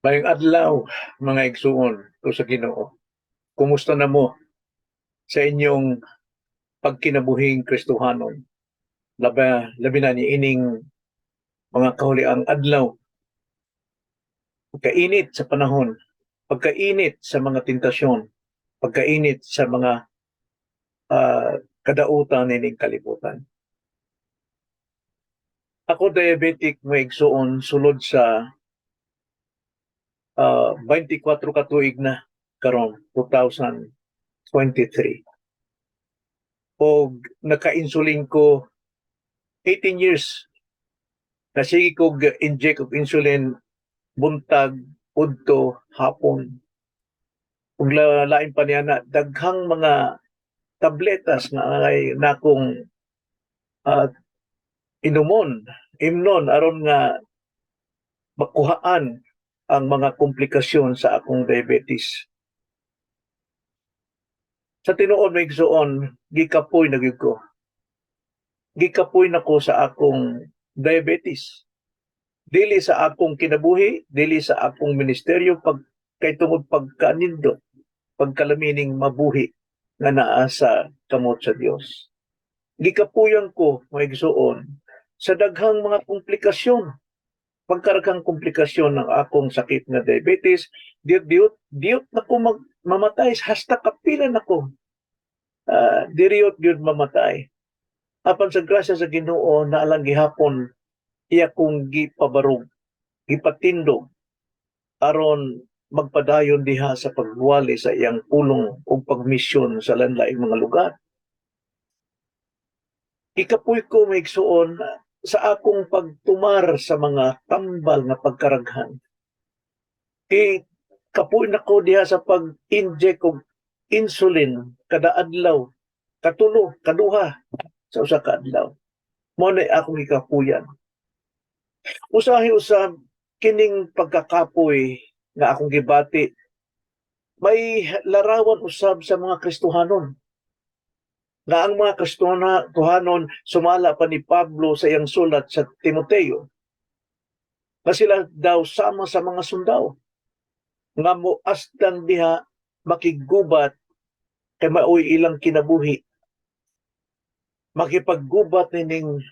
Maayong adlaw, mga igsuon ko sa Ginoo. Kumusta na mo sa inyong pagkinabuhing Kristohanon? Labi na ni ining mga kahuliang adlaw. Pagkainit sa panahon, pagkainit sa mga tentasyon, pagkainit sa mga kadautan nining kalibutan. Ako diabetic, mga igsuon, sulod sa 24 ka tuig na karon, 2023. Og naka-insulin ko 18 years. Nasige kog inject og insulin buntag, udto, hapon. Ug lain pa niya na daghang mga tabletas nga ay nakong inumon, imnon aron nga makuhaan ang mga komplikasyon sa akong diabetes. Sa tinuod, mga igsuon, gikapoy na gyud ko. Gikapoy na ko sa akong diabetes. Dili sa akong kinabuhi, dili sa akong ministeryo pag kay tungod pagkanindot, pagkalamining mabuhi nga naa sa kamot sa Dios. Gikapuyan ko, mga igsuon, sa daghang mga komplikasyon, pagkaraghang komplikasyon ng akong sakit nga diabetes, diyot diyot diyot na ko mamatay, hasta kapila na ko. Diriyot gyud mamatay. Apan sa grasya sa Ginoo, naalang gihapon iya kong gipabarog, gipatindog aron magpadayon diha sa pagwali sa iyang pulong ug pagmisyon sa lain-laing mga lugar. Gikapoy ko, mga igsuon, sa akong pagtumar sa mga tambal nga pagkaraghan. Kay kapoy na ko diha sa pag-inject og insulin kada adlaw, katulo, kaduha sa usa ka adlaw. Mao na akong gikapuyan. Usahay usab kining pagkakapoy nga akong gibati may larawan usab sa mga Kristohanon. Nga ang mga Kristohanon, sumala pa ni Pablo sa iyang sulat sa Timoteo, nga sila daw sama sa mga sundao nga moasdang diha makiggubat kay maoy ilang kinabuhi. Makipaggubat nining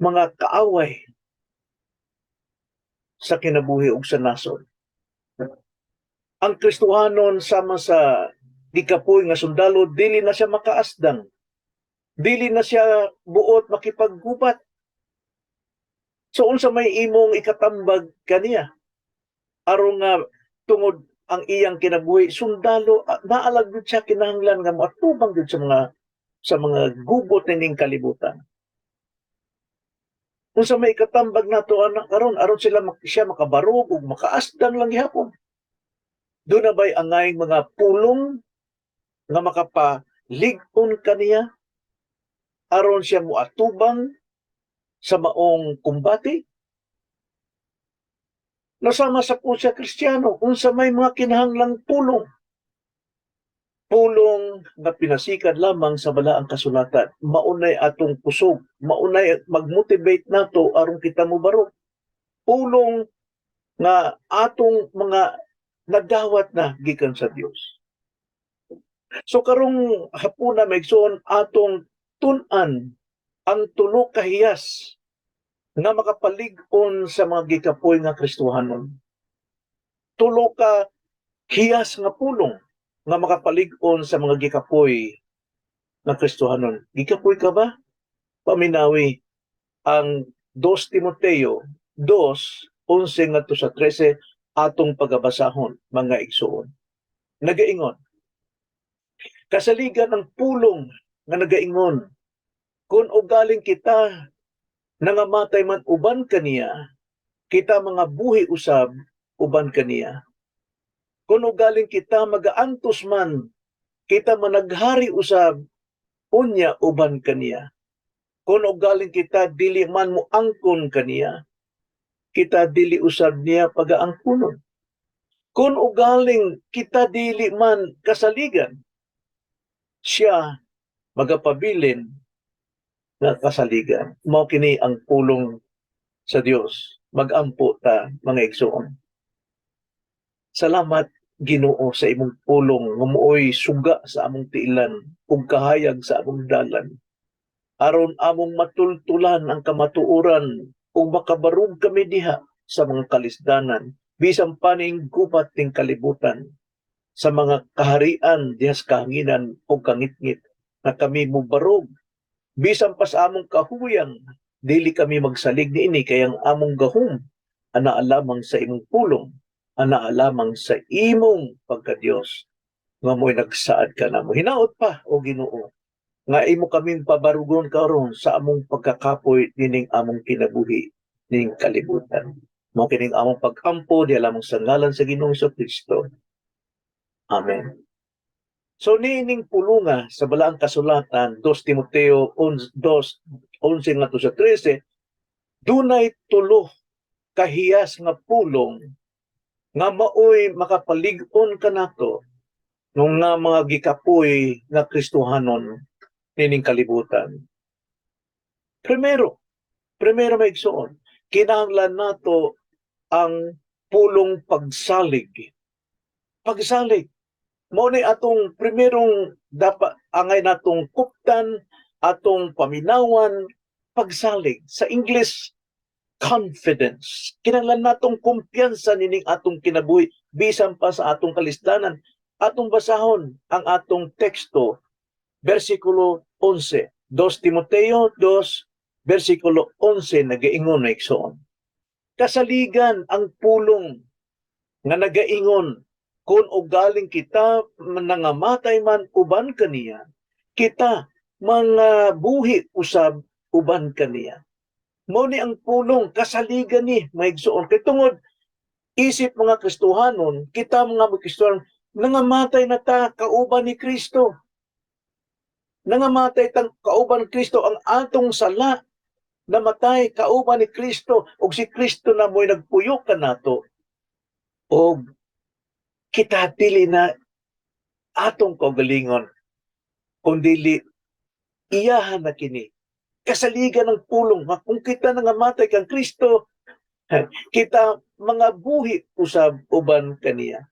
mga kaaway sa kinabuhi ug sa nasod. Ang Kristohanon, sama sa gikapoy nga sundalo, dili na siya makaasdang. Dili na siya buot makipaggubat. So unsa may imong ikatambag kaniya? Aron nga tungod ang iyang kinabuhi sundalo, naalag gyud siya kinahanglan nga moatubang gyud sa mga gubot nining kalibutan. Unsa may ikatambag nato anak karon aron siya makabarog ug makaasdang lang gihapon? Duna ba'y angay mga pulong nga makapalig-on kaniya aron siya moatubang sa maong kumbate? Nasama sa po siya Kristiyano, unsa may mga kinahanglang pulong? Pulong nga pinasikad lamang sa balaang kasulatan. Maunay atong kusog, maunay mag-motivate nato aron kita mobarog. Pulong nga atong mga nadawat na gikan sa Dios. So karong hapuna, mga igsoon, atong tun-an ang tulo ka hiyas nga makapalig-on sa mga gikapoy nga Kristohanon. Tulo ka hiyas nga pulong nga makapalig-on sa mga gikapoy nga Kristohanon. Gikapoy ka ba? Paminawi ang 2 Timoteo 2:11 ngadto sa 13, atong pagabasahon, mga igsuon. Nagaingon, "Kasaligan ang pulong nga nagaingon, kung ugaling kita nangamatay man uban kaniya, kita mga buhi usab uban kaniya. Kung ugaling kita magaantos man, kita managhari usab unya uban kaniya. Kung ugaling kita dili man mo angkon kaniya, kita dili usab niya pagaangkonon. Kung ugaling kita dili man kasaligan, siya magapabilin nga kasaligan." Mao kini ang pulong sa Dios. Magampo ta, mga igsoon. Salamat, Ginoo, sa imong pulong nga mooy suga sa among tiilan ug kahayag sa among dalan. Aron among matultulan ang kamatuoran ug makabarog kami diha sa mga kalisdanan bisan pa ning gubat ning kalibutan, sa mga kaharian diha sa kahanginan ug kangitngit na kami mubarog bisan pa sa among kahuyang. Dili kami magsalig niini kay ang among gahom anaa lamang sa imong pulong, anaa lamang sa imong pagka-Dios nga mo'y nagsaad kanamo. Hinaot pa, o Ginoo, nga imo kaming pabarugon karon sa among pagkakapoy nining among kinabuhi ning kalibutan. Mao kining among pag-ampo diha lamang sa ngalan sa Ginoong Kristo. Amen. So niining pulunga sa Balaang Kasulatan, 2 Timoteo 2, 11 ngadto sa 13, dunay tulo kahiyas nga pulong nga maoy makapalig-on kanato nung nga mga gikapoy nga Kristohanon nining kalibutan. Primero, mga igsoon, kinahanglan nato ang pulong pagsalig. Pagsalig. Mao ni atong primerong dapat angay natong kuptan, atong paminawan, pagsalig. Sa English, confidence. Kinahanglan natong kumpiyansa nining atong kinabuhi bisan pa sa atong kalisdanan. Atong basahon ang atong teksto, versikulo 11. 2 Timoteo 2, versikulo 11, nagaingon na, igsoon. Kasaligan ang pulong nga nagaingon, "Kung ugaling kita nangamatay man uban kaniya, kita mga buhi usab uban kaniya." Mao ni ang pulong, kasaligan ni, mga igsoon. Kay tungod isip mga Kristohanon, kita mga Kristohanon, nangamatay na ta kauban ni Kristo. Nangamatay tang kauban ni Kristo, ang atong sala namatay kauban ni Kristo ug si Kristo na mo'y nagpuyok kanato. Og kita dili na atong kaugalingon kundili iyahan na kini. Kasaligan ng pulong nga kung kita nangamatay kang Kristo, kita mga buhi usab uban kaniya.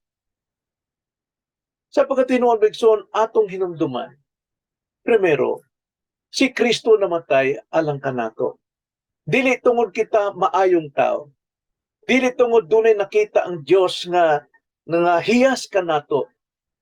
Sa pagkatinuod, igsoon, atong hinumduman. Primero, si Kristo namatay alang kanato. Dili tungod kita maayong tao. Dili tungod dunay nakita ang Dios nga hiyas kanato,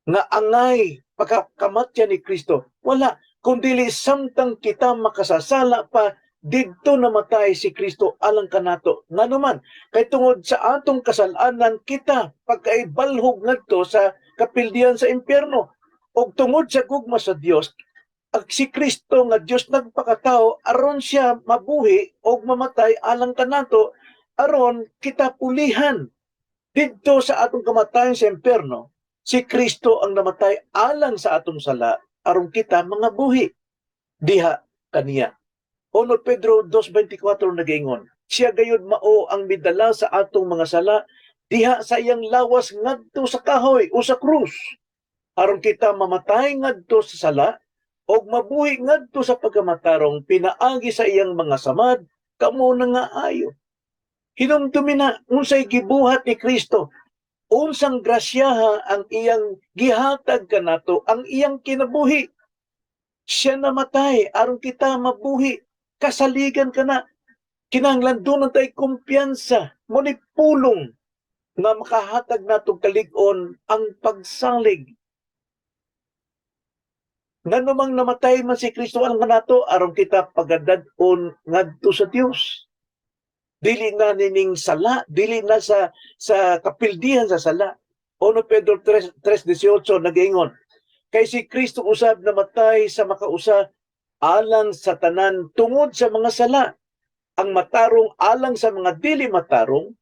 nga angay pagkakamatya ni Kristo. Wala, kundili samtang kita makasasala pa, didto namatay si Kristo alang kanato. Ngano man, kay tungod sa atong kasalanan kita pagkaibalhog ngadto sa kapildihan sa impyerno. Og tungod sa gugma sa Dios, ang si Kristo nga Dios nagpakatao aron siya mabuhi og mamatay alang kanato aron kita pulihan didto sa atong kamatayon sa impyerno. Si Kristo ang namatay alang sa atong sala aron kita mga buhi diha kaniya. 1 Pedro 2:24 nagaingon, "Siya gayud mao ang midala sa atong mga sala diha sa iyang lawas ngadto sa kahoy o sa krus aron kita mamatay ngadto sa sala og mabuhi ngadto sa pagkamatarong. Pinaagi sa iyang mga samad kamo na nga ayo." Hinumdumi na unsay gibuhat ni Kristo, unsang grasyaha ang iyang gihatag kanato, ang iyang kinabuhi. Siya namatay aron kita mabuhi. Kasaligan kana. Kinahanglan doon tay kumpiyansa. Mao ni pulong nga makahatag natong kalig-on, ang pagsalig. Ngano mang namatay man si Kristo alang kanato? Aron kita pagadad-on ngadto sa Dios. Dili na nining sala, dili na sa kapildihan sa sala. 1 Pedro 3, 3:18 nagaingon, "Kay si Kristo usab namatay sa makausa alang sa tanan tungod sa mga sala, ang matarong alang sa mga dili matarong,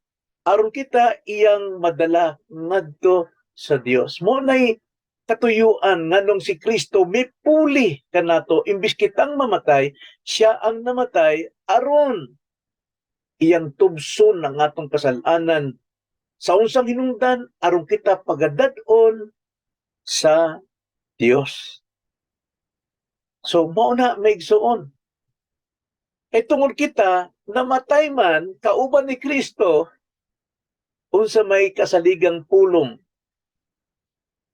aron kita iyang madala ngadto sa Dios." Mao nay katuyuan nganong si Kristo mipuli kanato. Imbis kitang mamatay, siya ang namatay aron iyang tubson ang atong kasalanan. Sa unsang hinungdan? Aron kita pagadad-on sa Dios. So mao na, mga igsoon. Kay tungod kita namatay man kauban ni Kristo, unsa may kasaligang pulong,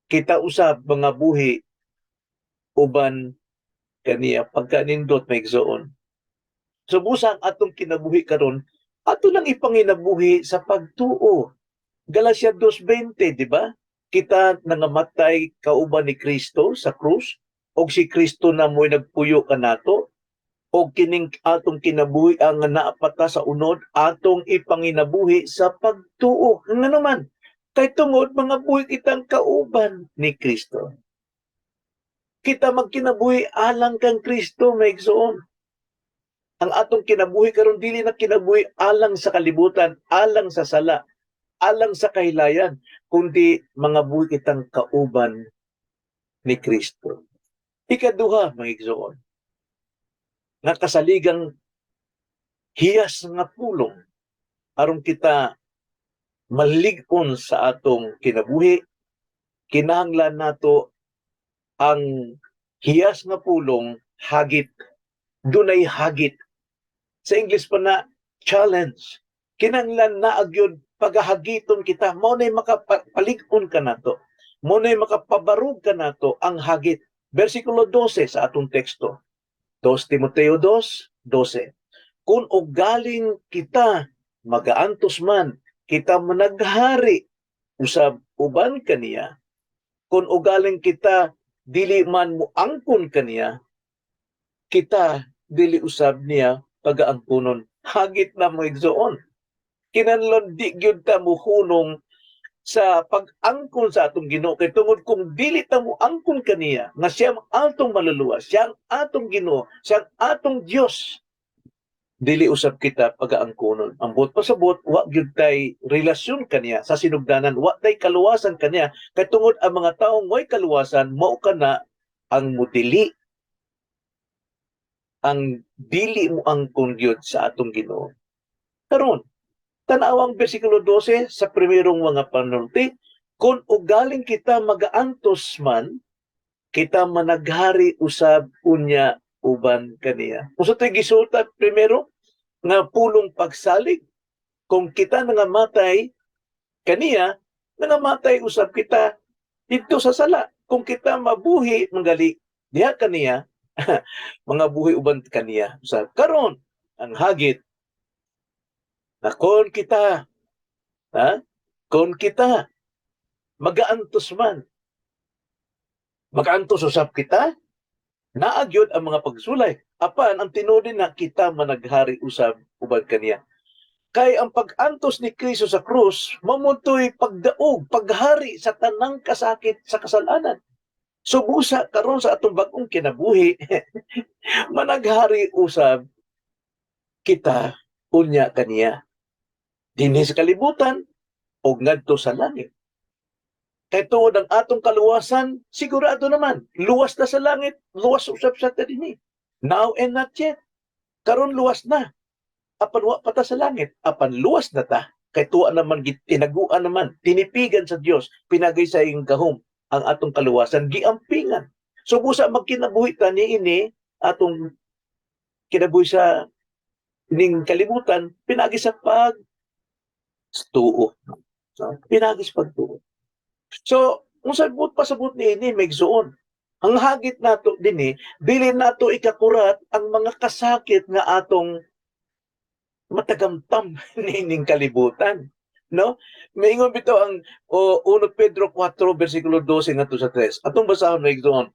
kita usab mga buhi uban kaniya. Pagkanindot, mga igsoon. So busa ang atong kinabuhi karon, ato lang ipanginabuhi sa pagtuo. Galatia 2:20, di ba? Kita nangamatay kauban ni Kristo sa krus og si Kristo na mo'y nagpuyo kanato, og kining atong kinabuhi ang naapata sa unod, atong ipanginabuhi sa pagtuo. Ngano man? Kay tungod mga buhi kitang kauban ni Kristo. Kita magkinabuhi alang kang Kristo, mga igsoon. Ang atong kinabuhi karon dili na kinabuhi alang sa kalibutan, alang sa sala, alang sa kahilayan, kundi mga buhi kitang kauban ni Kristo. Ikaduha, mga igsoon, nga kasaligang hiyas nga pulong aron kita malig-on sa atong kinabuhi, kinahanglan nato ang hiyas nga pulong, hagit. Dunay hagit. Sa English pa na, challenge. Kinahanglan na agyod pagahagiton kita, mao nay makapalig-on kanato. Mao nay makapabarog kanato, ang hagit. Versikulo 12 sa atong teksto. 2 Timoteo 2:12. Kung ugaling kita magaantos man, kita managhari usab uban kaniya. Kung ugaling kita dili man moangkon kaniya, kita dili usab niya pagaangkonon. Hagit na, mga igsoon. Kinahanglan di gyud ta mohunong sa pag-angkon sa atong Ginoo, kay tungod kung dili ta mo angkon kaniya nga siya ang atong maluluwas, siya ang atong Ginoo, siya ang atong Dios, dili usab kita pagaangkonon. Ang buot pasabot, wa gyud tay relasyon kaniya sa sinugdanan, wa tay kaluwasan kaniya, kay tungod ang mga taong way kaluwasan, mao kana ang mudili, ang dili mo angkon gyud sa atong Ginoo. Karon, tanawang bersikulo 12 sa primerong mga panulti, kung ugaling kita magaantos man, kita managhari usab unya uban kaniya. Kung sa ito'y gisultat primero, nga pulong pagsalig, kung kita nangamatay kaniya, nangamatay usab kita didto sa sala. Kung kita mabuhi manggali diha kaniya, mga buhi uban kaniya. Usab karon, ang hagit na kung kita, ha? Kung kita magaantos man, magaantos usab kita, naa gyud ang mga pagsulay. Apan ang tinuod na kita managhari usab uban kaniya. Kay ang pag-antos ni Kristo sa krus, mao to'y pagdaog, paghari sa tanang kasakit sa kasalanan. So busa karon sa atong bag-ong kinabuhi, managhari usab kita unya kaniya dinhi sa kalibutan o ngadto sa langit. Kay tungod ang atong kaluwasan, sigurado naman, luwas na sa langit, luwas usab sa dinhi. Now and not yet. Karon luwas na. Apan wa pa ta sa langit, apan luwas na ta. Kay tuwa naman, tinaguan naman, tinipigan sa Dios, pinagay sa iyang gahom ang atong kaluwasan, giampingan. So busa magkinabuhi ta niini atong kinabuhi sa ning kalibutan, pinagi sa pag tuo. No? Pinagi sa pagtuo. So, kung sabot pasabot niini, mga igsoon, ang hagit nato dinhi, dili nato ikakurat ang mga kasakit nga atong matagamtam niining kalibutan. No? Maingon bitaw ang o 1 Pedro 4 versikulo 12 ngadto sa 3. Atong basahon, mga igsoon.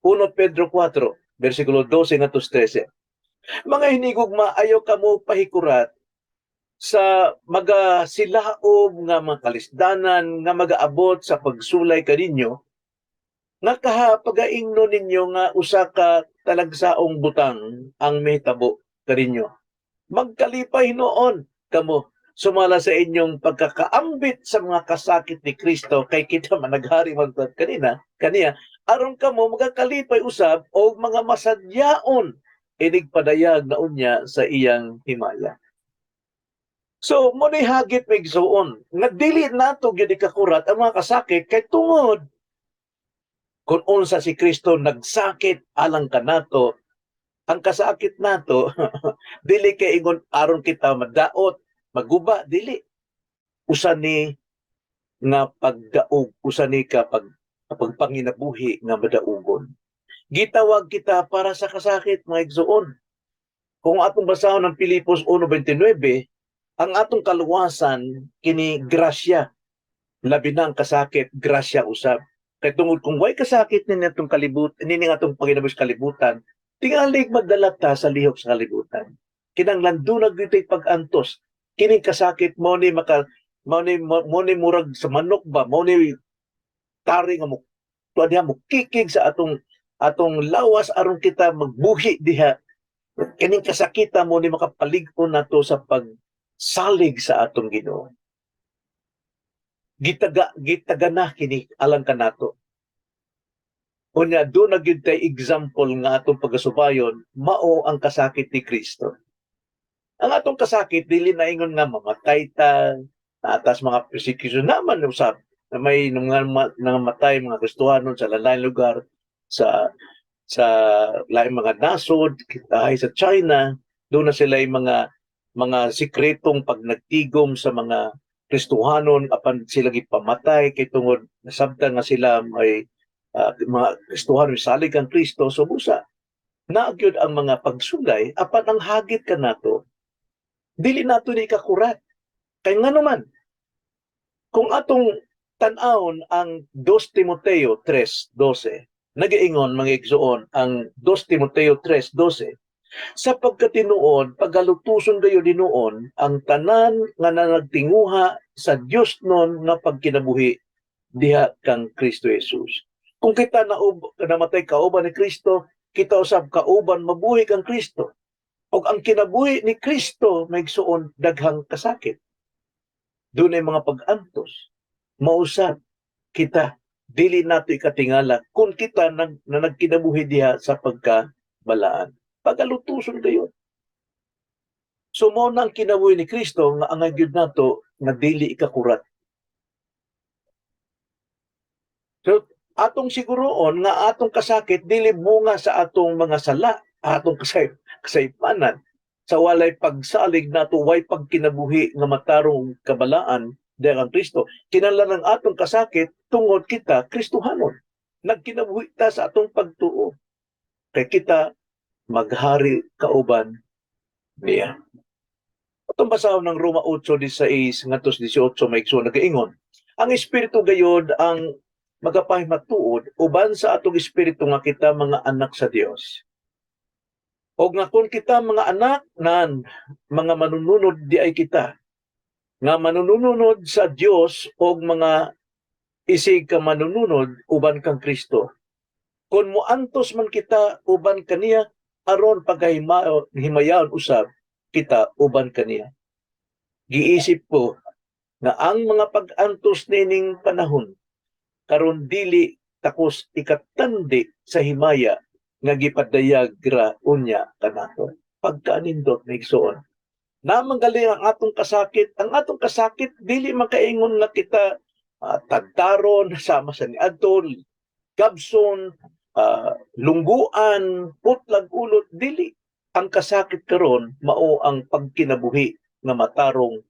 1 Pedro 4 versikulo 12 ngadto sa 13. Mga hinigugma, ayaw kamo pahikurat sa magasilaob nga mga kalisdanan nga magaabot sa pagsulay kaninyo nga kaha pagaingno ninyo nga usa ka talagsaong butang ang mihitabo kaninyo. Magkalipay hinuon kamo sumala sa inyong pagkakaambit sa mga kasakit ni Kristo, kay kita managhari man ta kanina kaniya, aron kamo magakalipay usab og mga masadyaon inig padayag na unya sa iyang himaya. So, mo ni hagit, mga igsoon, nga dili nato gyud ikakurat ang mga kasakit, kay tungod kung unsa si Kristo nagsakit alang kanato, ang kasakit nato Dili kay ingon aron kita madaot, maguba, dili. Usa ni nga pagdaog, usa ni ka pagpanginabuhi nga madaugon. Gitawag kita para sa kasakit, mga igsoon. Kung atong basahon ng Pilipos 1:29, ang atong kaluwasan kini grasya. Labi na ang kasakit, grasya usab. Kay tungod kung way kasakit nini atong kalibut, nini atong panginabuhi sa kalibutan, tingali magdala ta sa lihok sa kalibutan. Kinanglan duna gyud pag-antos. Kining kasakit mo ni maka mo ni murag sa manok ba, mo ni tari nga mo tuwa diha mo kikig sa atong lawas aron kita magbuhi diha. Kining kasakita mo ni makapalig-on nato sa pagsalig sa atong Ginoo. Gitaga gitagana kini alang kanato. Unya duna gyud tay example nga atong pagasubayon, mao ang kasakit ni Kristo. Ang atong kasakit dili na ingon nga mamatay ta, naatas mga persecution naman usab na may mga nangamatay mga Kristohanon sa lain lugar sa laing mga nasod, ay sa China, duna sila yung mga sikretong pag nagtigom sa mga Kristohanon apan sila gipamatay kay tungod nasabtan nga sila may mga Kristohanon salig ang Kristo. So busa naa gyud ang mga pagsulay, apan ang hagit kanato, dili nato ni ikakurat. Kay ngano man, kung atong tan-awon ang 2 Timoteo 3:12, nagaingon, mga igsoon, ang 2 Timoteo 3:12, "Sapagkat tinuod pagalutuson gayud hinuon ang tanan nga nagtinguha sa Dios non nga pagkinabuhi diha kang Kristo Jesus." Kung kita namatay kauban ni Kristo, kita usab kauban mabuhi kang Kristo. Og ang kinabuhi ni Kristo, mga igsoon, daghang kasakit. Dunay mga pag-antos. Mausab kita dili nato ikatingala kung kita na nagkinabuhi diha sa pagkabalaan. Pagalutuson gayud. So mao na ang kinabuhi ni Kristo nga angay gyud nato nga dili ikakurat. So atong siguroon nga atong kasakit dili bunga sa atong mga sala, atong kasaypanan. Sa walay pagsalig nato, way pagkinabuhi nga matarong kabalaan diha kang Kristo. Kinahanglan ang atong kasakit tungod kita Kristohanon. Nagkinabuhi ta sa atong pagtuo. Kay kita maghari kauban niya. Atong basahon ng Roma 8:16 ngadto 18, mga igsoon, nagaingon, "Ang Espiritu gayod ang magapahimatuod uban sa atong espiritu nga kita mga anak sa Dios. O nga kung kita mga anak nan, mga manununod di ay kita. Nga manununod sa Dios og mga isig ka manununod uban kang Kristo. Kung muantos man kita uban kaniya, aron pagkahimayaon usab kita uban kaniya. Giisip ko nga ang mga pag-antos nining panahon karon dili takos ikatandi sa himaya nga gipadayag ra unya kanato." Pagkaanindot, mga igsoon. Namanggaling ang atong kasakit, ang atong kasakit dili makaingon nga kita tagtaron sama sa niadto, gabson, lungguan, putlag ulot, dili. Ang kasakit karon mao ang pagkinabuhi nga matarong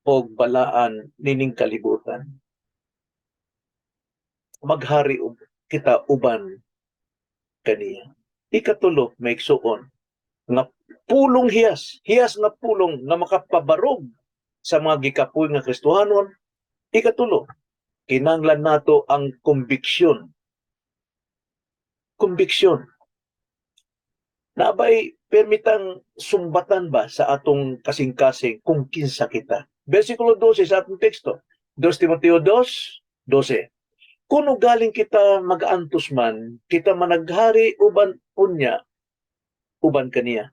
og balaan nining kalibutan. Maghari kita uban kaniya. Ikatulo, mga igsoon, nga pulong hiyas, hiyas nga pulong nga makapabarog sa mga gikapoy nga Kristohanon. Ikatulo, kinanglan nato ang konbiksyon. Konbiksyon. Nabay permitang sumbatan ba sa atong kasing-kasing kung kinsa kita? Versikulo 12 sa atong teksto. 2 Timoteo 2:12. "Kung galing kita magaantos man, kita managhari uban unya, uban kaniya.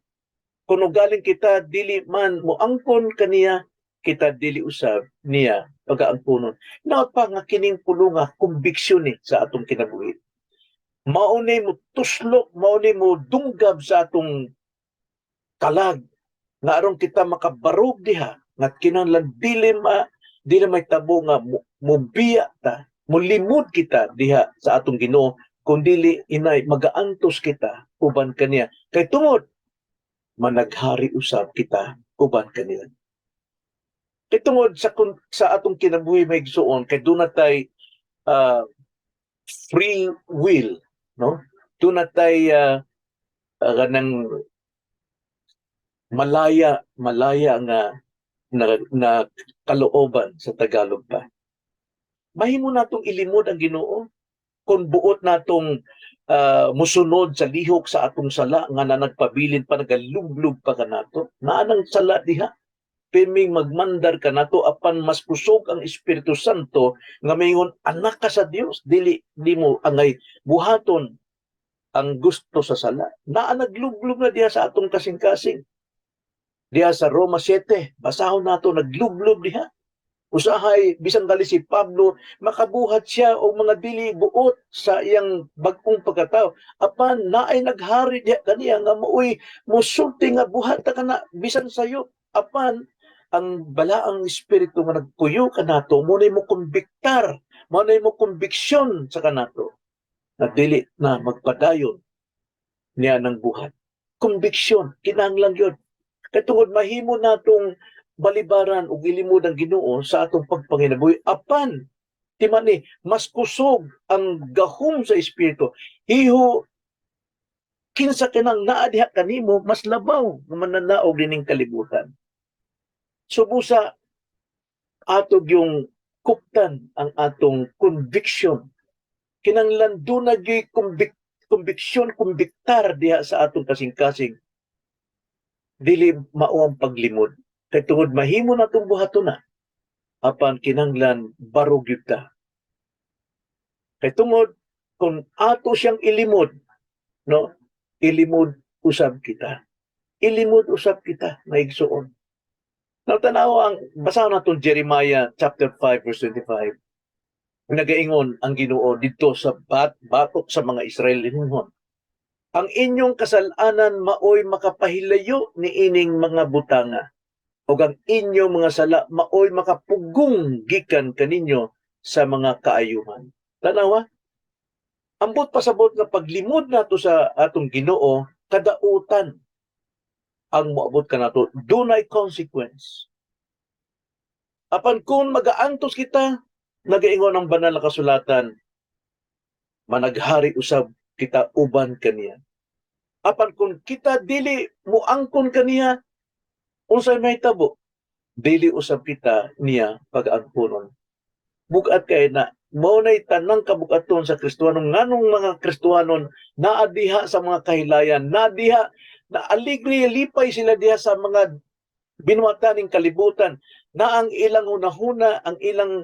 Kung galing kita dili man moangkon kaniya, kita dili usab niya pagaangkonon." Naot pa nga kining pulunga kumbiksyon ni sa atong kinabuhi. Mao ni mo tuslok, mao ni mo dunggab sa atong kalag nga aron kita makabarog diha nga kinahanglan dili may tabo nga mobiya ta, molimod kita diha sa atong Ginoo, kun dili inay magaantos kita uban kaniya kay tungod Managhari usab kita uban kanila. Kay tungod sa atong kinabuhi, mga igsuon, kay duna tay free will, no? Duna tay kanang malaya malaya nga na kalooban sa Tagalog pa. Mahimo natong ilimod ang Ginoo kung buot natong musunod sa lihok sa atong sala nga na nagpabilin pa, nagalublub pa kanato. Naa nang sala diha. Pirming magmandar kanato, apan mas kusog ang Espiritu Santo nga maingon, "Anak ka sa Dios, dili nimo angay buhaton ang gusto sa sala." Naa, naglublob na diha sa atong kasing-kasing. Diha sa Roma 7, basahon nato, naglublob diha. Usahay bisan gali si Pablo makabuhat siya og mga dili buot sa iyang bag-ong pagkatao, apan naay naghari diha kaniya nga maoy musulti nga buhat ta kana bisan sayo. Apan ang balaang espiritu nga nagpuyo kanato mo mo kumbiktar, mo mo kumbiksyon sa kanato na dili na magpadayon niya ng buhat. Kumbiksyon kinahanglan gyud, kay tungod mahimo natong balibaran ug ilimod ang Ginoo sa atong pagpanginabuhi, apan timani, mas kusog ang gahom sa espiritu. Hiho kinsa kanang naa diha kanimo mas labaw nga mananaog dining kalibutan. So busa ato yung kuptan ang atong conviction. Kinanglan duna gyuy conviction, kumbiktar diha sa atong kasing-kasing. Dili mao ang paglimod. Kay tungod mahimo natong buhaton na. Apan kinanglan barog gyud ta. Kay tungod kung ato siyang ilimod, no? Ilimod usab kita. Ilimod usab kita, mga igsuon. Now, tanaw ang basahon naton Jeremiah chapter 5 verse 25. Nagaingon ang Ginoo didto sa batok sa mga Israelinhon. "Ang inyong kasalanan maoy makapahilayo ni ining mga butanga, ug ang inyong mga sala maoy makapugong gikan kaninyo sa mga kaayuhan." Tanawa, ambot pasabot nga paglimod nato sa atong Ginoo, kadautan ang moabot kanato, dunay consequence. Apan kung magaantos kita, nagaingon ang banal na kasulatan, managhari usab kita uban kaniya. Apan kung kita dili muangkon kaniya, unsay mahitabo? Dili usab kita niya pag-angkonon. Bugat kay na mao nay tanang kabugaton sa Kristohanon. Nganong mga Kristohanon naa diha sa mga kahilayan, naa diha na aligre, lipay sila diha sa mga binuhatan ning kalibutan, na ang ilang hunahuna, ang ilang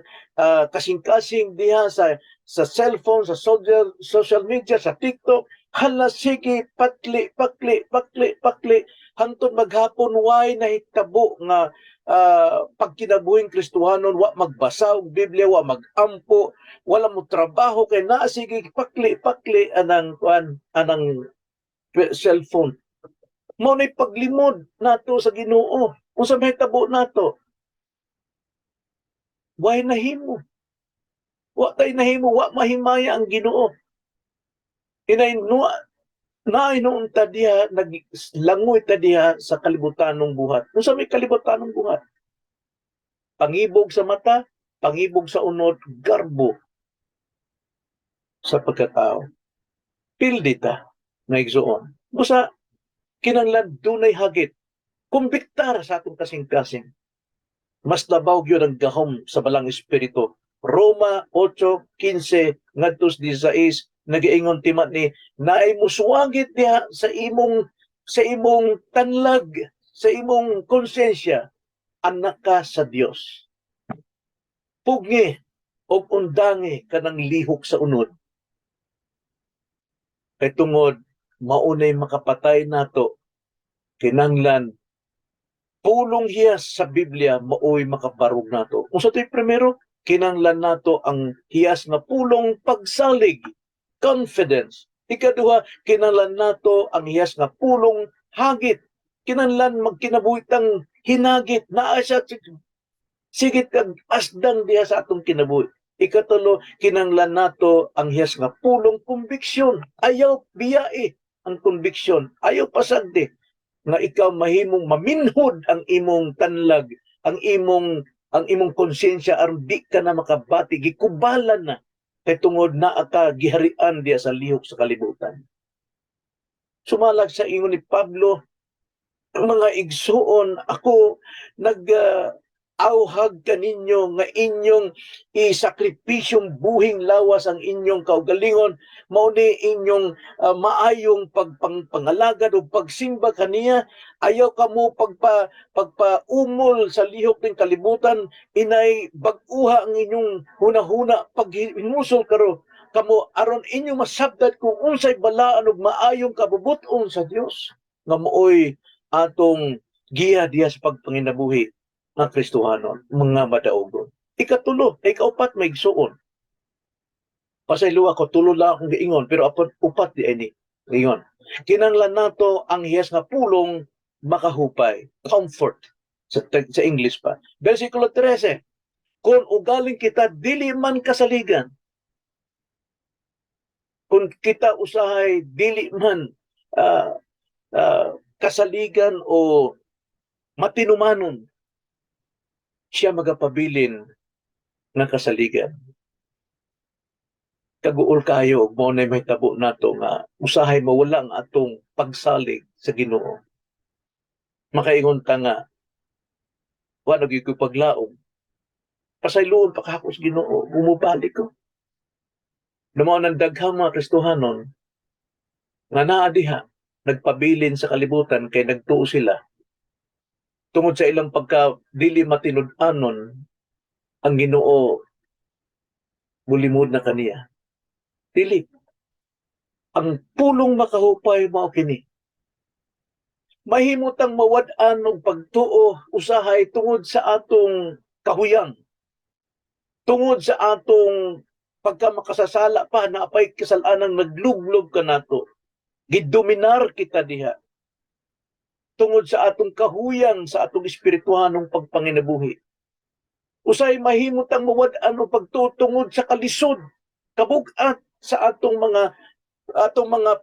kasing-kasing diha sa cellphone, sa social social media, sa TikTok, hala sige, patli, pakli, pakli, pakli, hantod maghapon, way nahitabo nga pagkinabuhing Kristohanon, wa magbasa og Biblia, wa magampo, wala mo trabaho kay naa sige pakli pakli anang kuan, anang cellphone. Mao nay paglimod nato sa Ginoo. Unsa may tabo nato? Way nahimo. Wa tay nahimo, wa mahimaya ang Ginoo. Inay no naay noon ta diha, naglangoy ta diha sa kalibutanong buhat. Unsa may kalibutanong buhat? Pangibog sa mata, pangibog sa unod, garbo sa pagkatao. Pildi ta, nga igsuon. Busa, kinanglan dunay hagit. Kumbiktar sa atong kasing-kasing. Mas labaw gyud ang gahom sa balang espiritu. Roma 8:15 ngadto 16, nagaingon timat ni naay musuwagit diha sa imong tanlag, sa imong konsensya, anak ka sa Dios. Pugngi og undangi kanang lihok sa unod. Kay tungod maunay makapatay nato, kinanglan pulong hiyas sa Biblia maoy makabarog nato. Unsa to'y primero? Kinanglan nato ang hiyas nga pulong pagsalig, confidence. Ikaduha, kinanglan nato ang hiyas nga pulong hagit. Kinanglan magkinabuhi tang hinagit, naa siya sigit kag asdang diha sa atong kinabuhi. Ikatulo, kinanglan nato ang hiyas nga pulong conviction. Ayaw biyae ang conviction. Ayaw pasagdi. Nga ikaw mahimong maminhod ang imong tanlag, ang imong konsensya aron di ka na makabati, gikubalan na kay tungod naa ka giharian diya sa lihok sa kalibutan. Sumalag sa ingon ni Pablo, "Mga igsuon, ako nag awhag kaninyo nga inyong isakripisyong buhing lawas ang inyong kaugalingon, mao ni inyong maayong pagpangalagad o pagsimba kaniya. Ayaw kamo pagpaumol sa lihok ng kalibutan. Inay bag-uha ang inyong hunahuna, paghinusol karo kamo aron inyong masabdad kung unsay balaan ug maayong kabubut-on sa Dios," nga maoy atong giya diya sa pagpanginabuhi nga Kristohanon, mga madaugon. Ikatulo, ikaupat, mga igsuon. Pasayloa ko, tulo lang akong giingon, pero apat, upat diay ni. Ingon. Kinanglan nato ang hiyas nga pulong makahupay, comfort sa English pa. Versikulo 13. Kung ugaling kita dili man kasaligan, kung kita usahay dili man kasaligan o matinumanon, siya magapabilin nga kasaligan. Kaguol kayo, mao na may tabo nato nga usahay mawala ang atong pagsalig sa Ginoo. Makaingon ta nga wa na gyud ko'y paglaom. Pasayloon pa kako sa Ginoo, bumubalik ko. Mao nang daghang mga Kristohanon nga naa diha nagpabilin sa kalibutan kay nagtuo sila tungod sa ilang pagka dili matinud-anon, ang Ginoo mulimod na kaniya. Dili. Ang pulong makahupay mao kini. Mahimo tang mawad-an og pagtuo usahay tungod sa atong kahuyang. Tungod sa atong pagka makasasala pa, naapay kasalanang naglublob kanato. Gidominar kita diha. Tungod sa atong kahuyang sa atong espirituhanong pagpanginabuhi. Usay mahimo tang mawad-an og pagtuo tungod sa kalisod, kabug-at sa atong mga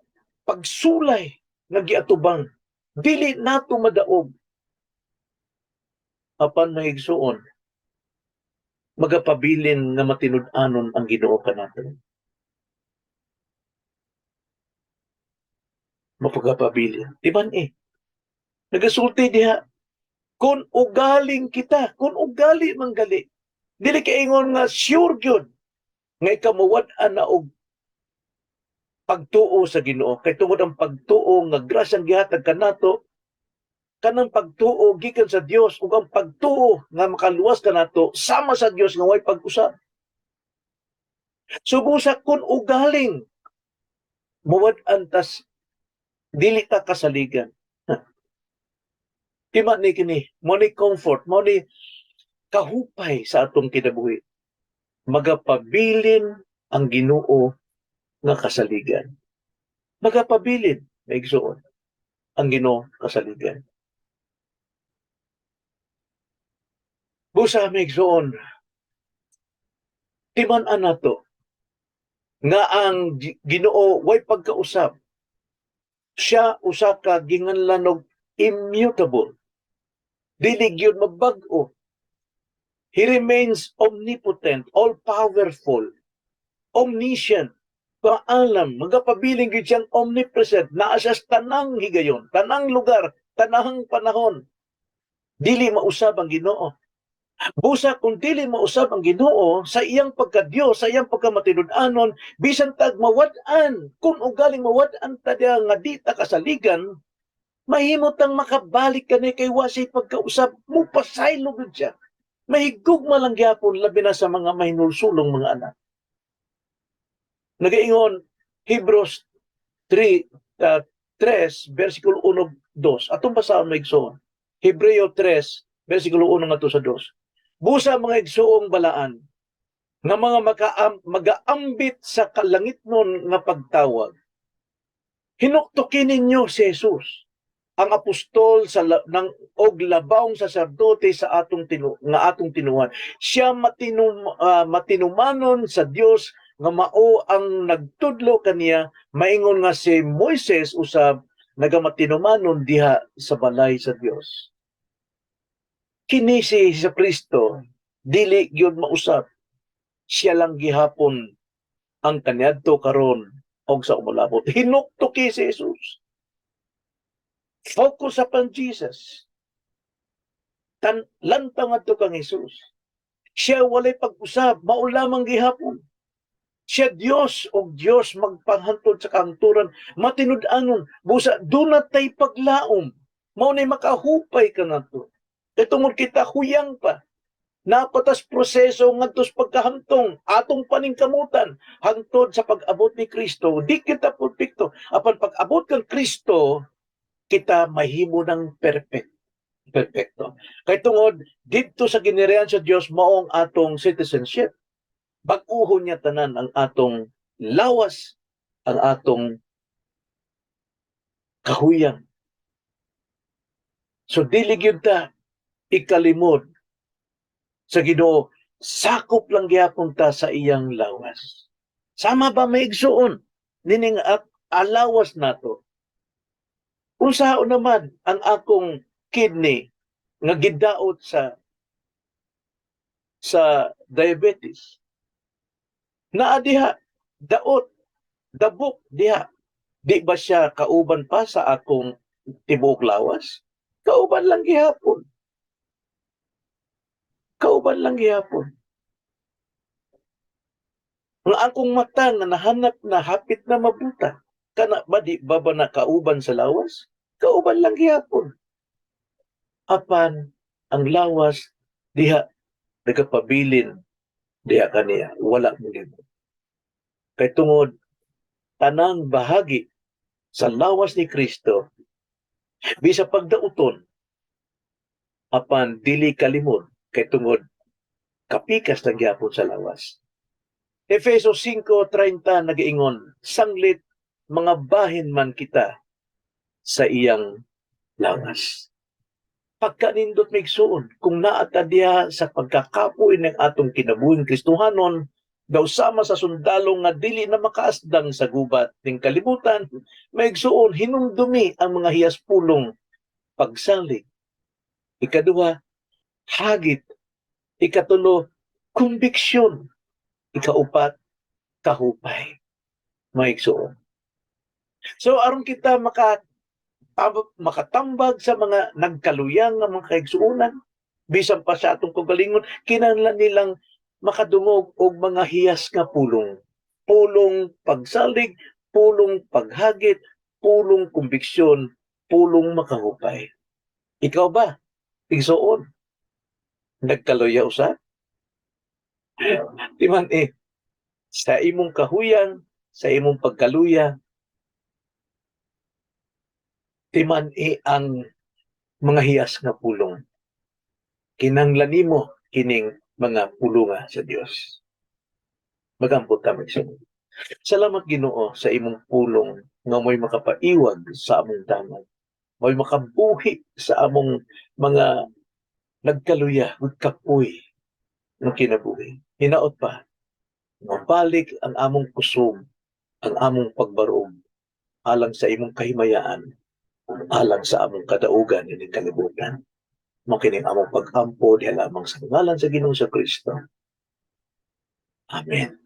pagsulay nga giatubang. Dili nato madaog. Apan, mga igsuon, magapabilin nga matinud-anon ang Ginoo kanato. Mapagapabilin. Timan eh. Nagasulti diha, kung ugaling kita, kung ugali manggali, dili kaingon nga sure gyud nga ikaw mawad-an na og pagtuo sa Ginoo, kay tungod ang pagtuo nga grasyang gihatag kanato, kanang pagtuo gikan sa Dios ug ang pagtuo nga makaluwas kanato sama sa Dios nga way pag-usab. So busa kung ugaling mawad-an tas dili ta kasaligan. Tima ni kini, mo ni comfort, mo ni kahupay sa atong kinabuhi. Magapabilin ang Ginoo nga kasaligan. Magapabilin, mga igsoon, ang Ginoo kasaligan. Busa, mga igsoon, timan-an nato nga ang Ginoo way pagkausab. Siya usa ka ginganlan og immutable. Dili gyud mabag-o. He remains omnipotent, all-powerful, omniscient, paalam, magapabilin gyud siyang omnipresent, naa siya sa tanang higayon, tanang lugar, tanang panahon. Dili mausab ang Ginoo. Busa kung dili mausab ang Ginoo sa iyang pagka-Dios, sa iyang pagkamatinud-anon, bisan tag mawad-an, kung ugaling mawad-an ta diha nga di ta kasaligan, mahimo tang makabalik kani kay wa siya'y pagkausab, mupasaylo gyud siya. Mahigugma lang gyapon, labi na sa mga mahinulsulong mga anak. Nagaingon Hebrews 3 3 versikulo 1 2. Atong basahon, mga igsoon. Hebreo 3 versikulo 1 ngadto sa 2. "Busa, mga igsoong balaan nga mga magaambit sa kalangitnon nga pagtawag, hinuktuki ninyo si Jesus, ang apostol sa ng og labawng saserdote sa atong tinu nga atong tinuhan. Siya matinumanon sa Dios nga mao ang nagtudlo kaniya, maingon nga si Moises usab Nagamatinumanon diha sa balay sa Dios. Kini si Kristo dili gyud mausap. Siya lang gihapon ang kaniadto, karon og sa umulabot. Hinuktuki si Jesus. Focus upon Jesus. Tan lantang adto kang Jesus. Siya walay pag-usab, mao lamang gihapon. Siya Dios og Dios magpanghantod sa kahangturan, matinud-anon, busa duna tay paglaom. Mao nay makahupay kanato. Kay tungod kita huyang pa. Napatas proseso ngadto sa pagkahamtong atong paningkamutan hangtod sa pag-abot ni Kristo. Di kita perfecto. Apan pag-abot kang Kristo, kita mahimo ng perfect. Perfecto. Kay tungod didto sa ginirian sa Dios, maong atong citizenship. Bag-uhon niya tanan ang atong lawas, ang atong kahuyang. So dili gyud ta ikalimod sa Ginoo, sakop lang gihapon ta sa iyang lawas. Sama ba, mga igsuon, nining alawas nato? Unsaon naman ang akong kidney nga gidaot sa diabetes? Naa diha, daot, dabok diha. Di ba siya kauban pa sa akong tibuok lawas? Kauban lang gihapon. Kauban lang gihapon. Ang akong mata nga nahanap na hapit na mabuta. Kana ba, di ba ba na kauban sa lawas? Kauban lang gihapon. Apan ang lawas diha nagapabilin diha kaniya, wala molimot. Kay tungod tanang bahagi sa lawas ni Kristo, bisa pagdauton, apan dili kalimod kay tungod kapikas lang gyapon sa lawas. Efeso 5:30 nagiingon, sanglit mga bahin man kita sa iyang lawas. Pagkanindot, mga igsuon, kung naa ta diha sa pagkakapoy ng atong kinabuhing Kristohanon, daw sama sa sundalo nga dili na makaasdang sa gubat ng kalibutan, mga igsuon, hinumdumi ang mga hiyas pulong pagsalig. Ikaduha, hagit. Ikatulo, kumbiksyon. Ikaupat, kahupay. Mga igsuon. So aron kita makatambag sa mga nagkaluyang nga mga kaigsuonan, bisan pa sa atong kaugalingon, kinahanglan nilang makadungog og mga hiyas nga pulong. Pulong pagsalig, pulong paghagit, pulong kumbiksyon, pulong makahupay. Ikaw ba, igsuon, nagkaluya usa? Di man eh, sa imong kahuyang, sa imong pagkaluya, timan-i ang mga hiyas nga pulong. Kinanglan nimo kining mga pulunga sa Dios. Magampo ta, mga igsoon. Salamat, Ginoo, sa imong pulong nga mo'y makapaiwag sa among daman. Mo'y makabuhi sa among mga nagkaluya ug kapoy ng kinabuhi. Hinaot pa, mabalik ang among kusog, ang among pagbarog alang sa imong kahimayaan, alang sa among kadaugan ining kalibutan. Mao kining among pag-ampo diha lamang sa ngalan sa Ginoong sa Kristo. Amen.